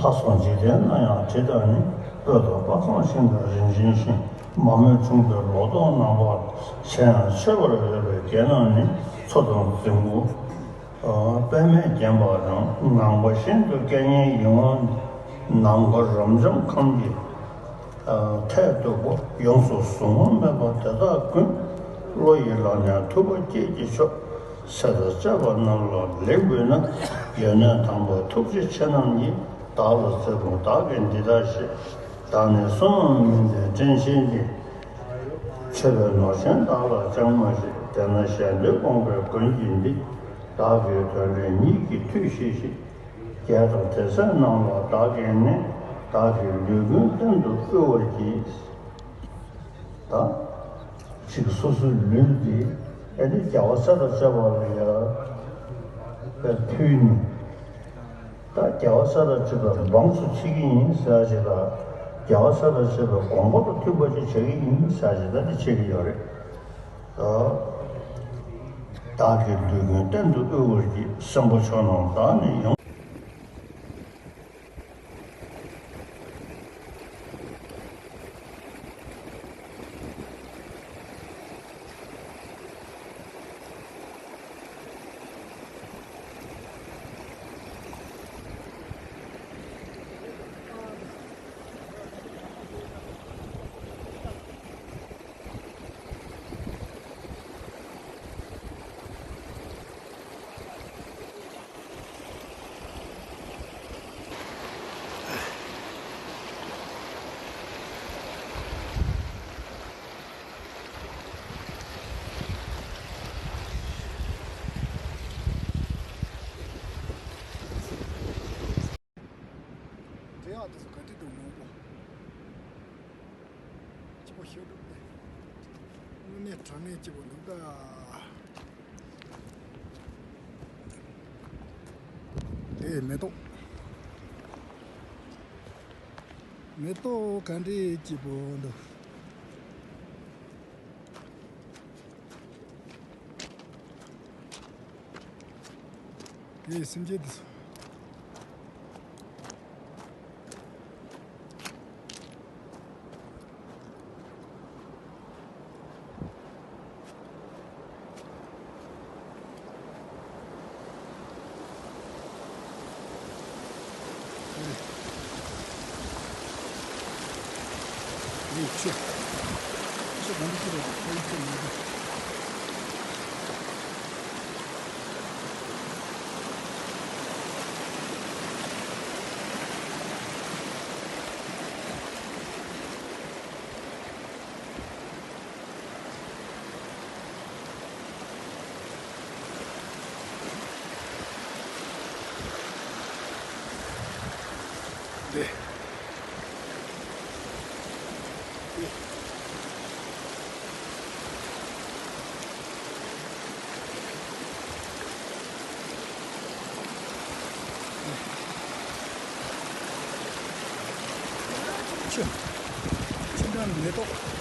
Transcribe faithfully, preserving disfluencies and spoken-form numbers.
ཁ་སང་འཇིག་རྟེན་ན་ཡང་དྲི་དང་ནི། སྤོས་དང་དཔག་བསམ་ཤིང་དང་རིན་ཆེན་ཤིང་། མ་རྨོས་འཁྲུངས་པའི་ལོ་ཏོག་རྣམ་པར། ཆེ་ཡང་ཆེ་བར་འོས་པའི་རྒྱན་རྣམས་ནི། མཚོ་དང་རྫིང་བུ་པདྨས་བརྒྱན་པ་དང་། ངང་པ་ཤིན་ཏུ་སྐད་སྙན་ཡིད་འོང་ནི། ནམ་མཁའ་རབ་འབྱམས་ཁམས་ཀྱི་མཐས་གཏུགས་པ། ཡོངས་སུ་གཟུང་བ་མེད་པ་དེ་དག་ཀུན། བློ་ཡིས་བླངས་ཀྱང་ཐུབ་པ་སྐྱེས་ཀྱི་མཆོག་ཚེ་དང་བཅས་པ་རྣམས་ལ་ལེགས་འབུལ་ན། ཡོན་གནས་དམ་པ་ཐུགས་རྗེ་ཆེ་རྣམས་ཀྱིས། བདག་ལ་བརྩེ་དགོངས་བདག་གིས་འདི་ལྟར་བཞེས། བདག་ནི་བསོད་ནམས་མི་ལྡན་བཀྲེན་ཆེན་གྱི། མཆོད་པའི་ནོར་ཆེན་བདག་ལ་ཅང་མ་བཞེས། དེས་ན་ཞལ་འདོན་དགོངས་པའི་མགོན་གྱིས་འདི། བདག་གི་དོན་སྒྲུབ་ཉིད་ཀྱི་མཐུས་ཤེས་ཤིག་རྒྱལ་དང་དེ་སྲས་རྣམས་ལ་བདག་གིས་ནི། བདག་གི་ལུས་ཀུན་གཏན་དུ་དབུལ་བར་བགྱི། ད་ཅིག་སོ་སོའི་ལུས་འདི་ཨེ་ནི་རྒྱལ་བ་སྲས་དང་བཅས་པ་ལ་ཡར་ཕུལ་ནས། ད་རྒྱལ་བ་སྲས་དང་བཅས་པའི་འབངས་སུ་ཆགས་ཀྱི་ཡིན་ཟེར་ཞིག་དང་། རྒྱལ་བ་སྲས་དང་བཅས་པའི་དགོངས་པ་དང་མཐུན་པ་ཅིག་བྱེད་ཀྱི་ཡིན་ཟེར་ཞིག་ད་འདི་བྱེད་ཀྱི་ཡོད་རེད། ད་བདག་གི་ལུས་ཀུན་གཏན་དུ་དབུལ་བར་བགྱི། སེམས་དཔའ་ཆོས་རྣམས་བདག་ནི་ཡོངས། འདྲེ་ཡག་དེ་ཚོ་ག་དུས་འགྲོ་མང་པོ། སྐྱིད་པོ་ཞིག་འདུག་དངོས་གནས་དྲང་གནས་སྐྱིད་པོ་འདུག་ད། དེ་མེ་ཏོག་མེ་ཏོག་ག་འདྲའི་སྐྱིད་པོ་འདུག་དེ་སེམས་ཅན་དེ་ཚོ། འདི། ཆུ། ཆུ་འདྲ་ནི་མེ་ཏོག